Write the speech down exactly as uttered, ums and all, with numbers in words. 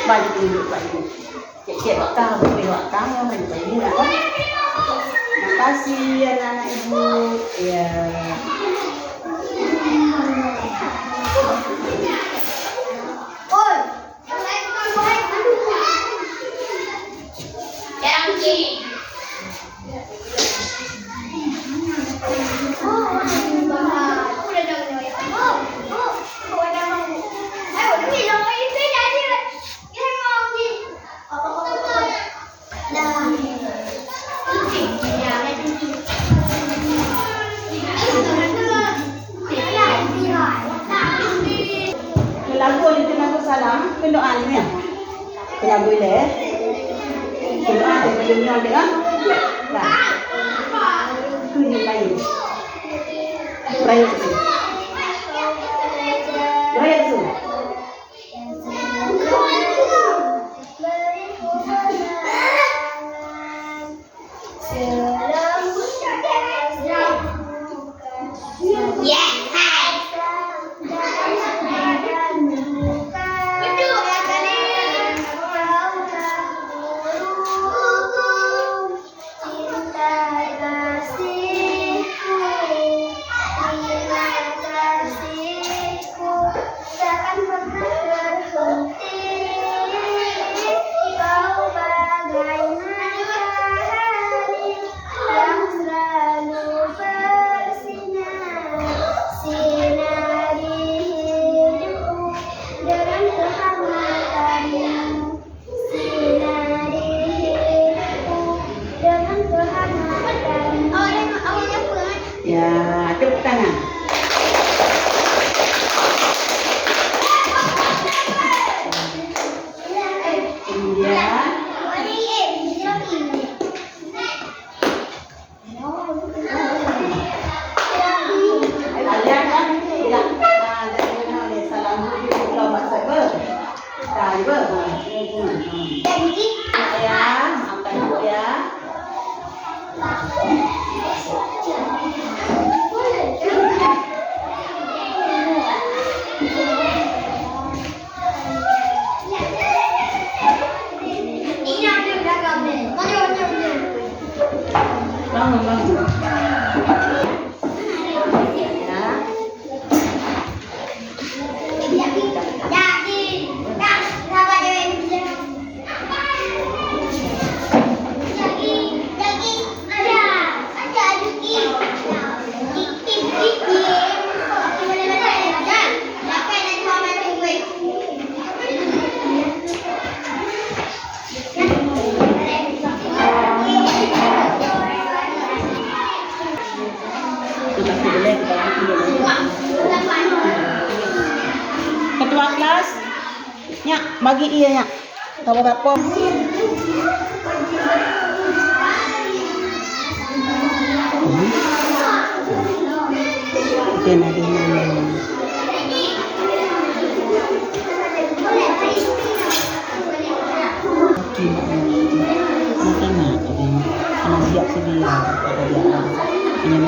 Baju tunjuk baju. Cek-cek bak kah, bukui bak kah, baju baju lah kan. Makasih anak-anak ibu. Ya. Oi. Keu lagu nyoe, keu lagu salam, keu doa nyoe. Keu lagu ilèe. Keu doa, keu doa nyoe, keu doa. Nah. Keu nyoe laén. Rayeuk su. Rayeuk su. Cinta kasihku, cinta kasihku, takkan pernah berhenti. Kau bagai matahari yang selalu bersinar, sinari hidupku dengan kehangatan. Ya, tepuk tangan. Kemudian, bangun, bangun. Ya. Ketua kelas, nyak, bagi ie, nyak. Tawa dapur. Oke, nah, dia main. Oke, nah, dia main. Makan, nah, dia main. Anak siap sedia. Ada dia. Ini